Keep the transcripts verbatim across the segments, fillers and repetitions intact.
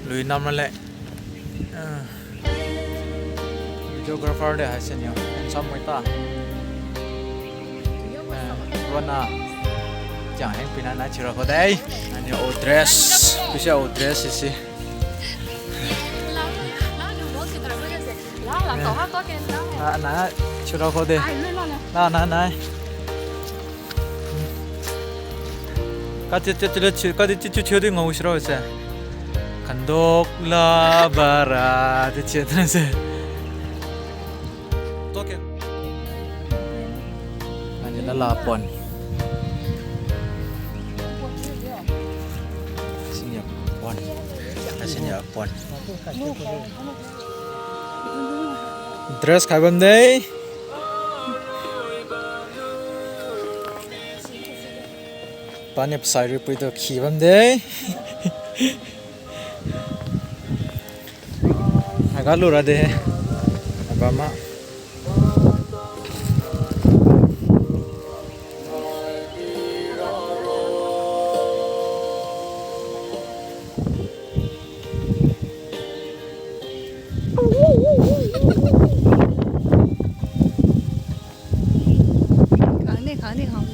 Lui nam rale. Ah. Videographer de haise niu. Handsome mai ta. Eh, ronna. Jang heng pina nai chiura kho de. Aniu old dress. Pise old dress isi. Na, na, chiura kho de. Na, na, na. Kati, ti, ti, ti, kati, ti, ti, ti, di ngau siro se. Kandok la bara, ti, ti, ti, se. Toke. Ani la la pon. Sini pon. Sini pon. Dress khai bam de. Pani pasai ripui tu khi bam de. Aga lura de. Aba ma. Khang ni, khang ni, khang ni.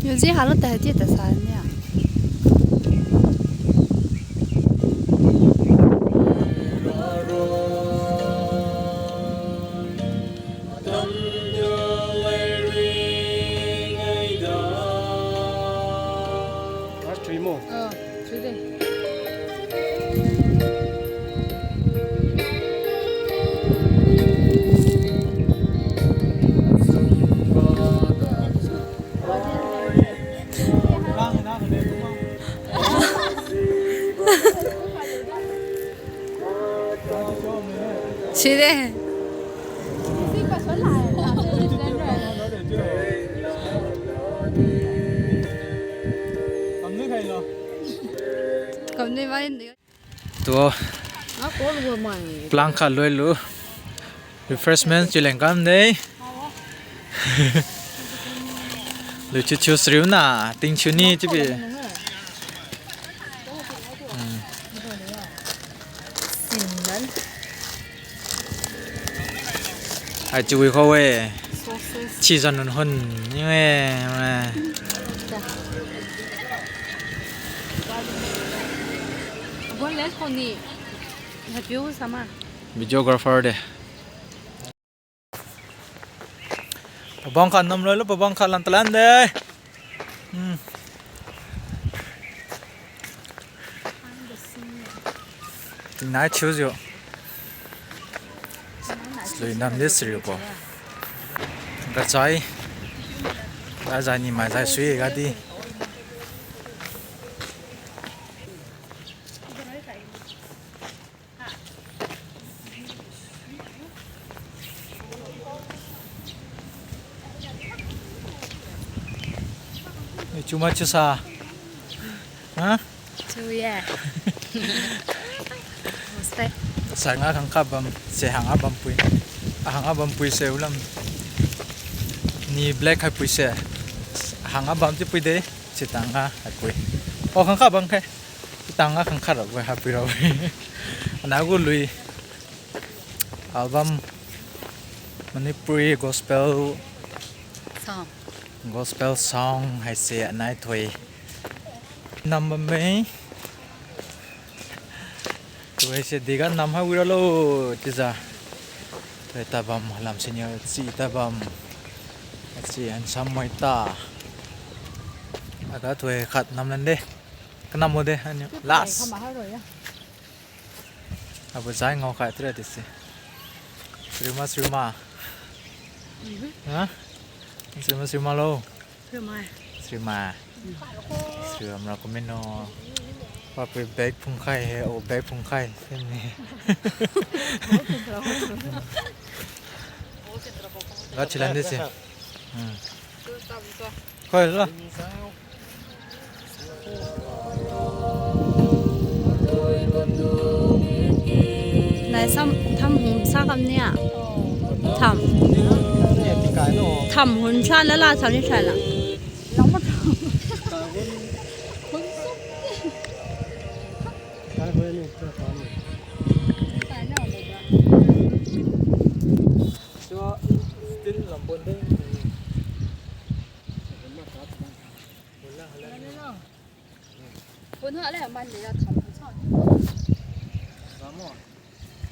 Yo, ji halo ta, ji ta sa ni a. Ah, three mo? Ah, three de. Side. Kamni mai. Tu. Plan kha loilu. Refreshment chiu leng kam de. Lui chiu chiu sriu na, ting chiu ni chiubi. Hmm. Ai chiu wi kho we. Chi zan nun hun ni we. Bon les ko ni. Hapiu sama. Videographer de. Pabang khat nam loilu, pabang khat lan talan de. Hmm. Tingnai chiujiu. Lui nam de siriu po. Gachai. Gachai ni mai zai sui gadi. Chuma chusa. Ha? Chuye. Namaste. Sa nga khangkha bam, se hanga bampui. Ahanga bampui se ulam. Ni black haipui se. Hanga bam chipui de, chitanga haipui. O khangkha bam khe. Chitanga khangkha rabo haipui rabo. Anagu lui. Album Manipuri gospel song. Gospel song haise anai thoi. Nam bamme. Tu haise diga nam ha wiralo chiujiu. Thoi tabam halam senior chi tabam. Chi handsome mai ta. Aga thoi khat nam lande. Kanam mo de aniu. Last. Abu jai ngao khai tura dise. Srima, srima. Mhm. Ha? Srima, srima lo. Srima. Srima. Mm. Srima ra kumino. Papi bag phungkhai he, o bag phungkhai. Sini. Ga chilan dise. Hmm. Khoi lo. Nai sam tham hum sa kam nia. Tham. Tham hun sa la la tham ni sa la. Still lampon de. Phone ha le man de ya tham phone sa. Ramo.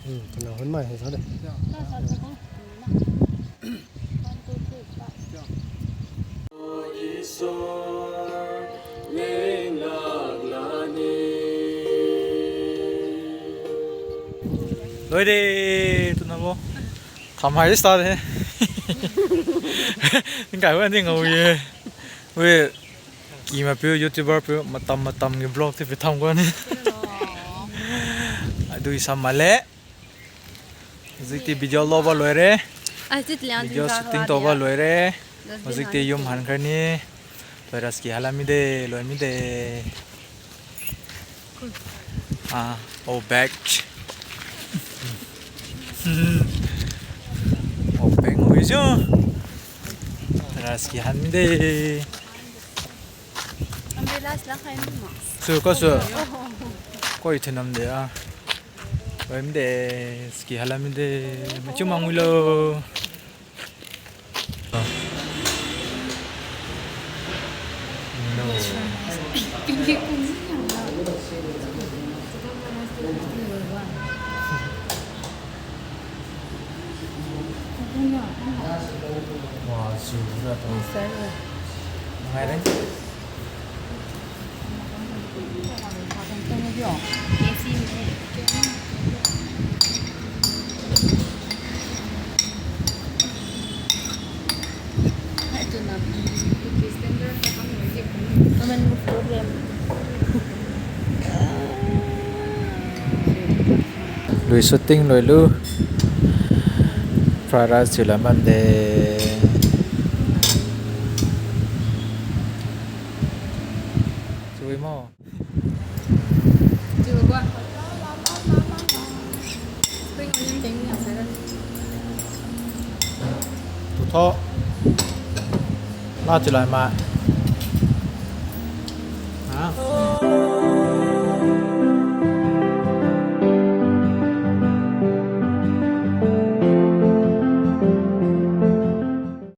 Hmm, kana hun mai hai sa de. Na sa sa ko. Na. One, two, three, start. Loi de, tu na bo. Tham hai start he. Ngai wa ni ngau ye. We, ki ma piu, YouTuber piu, matam matam gi vlog ti pi tham guan ni. Adui sam male. Hujikti video loba loire. Ai, chit liang. Video shooting toba loire. Hujikti yum han khaini. Virus ki hala mide, loi mide. Ah, oh, back. Oh, back ngui jo. Virus ki han mide. Umbrella sila khai ni ma. Su ko su. Koi thinam de a. Wem de, ski halam de, machu mangwi lo. No. Wa, su ra to. Ngai re. Lui shooting lui lu. Fried rice thiu lam bam de. Chui mo. Tu tho. La thiu lai ma.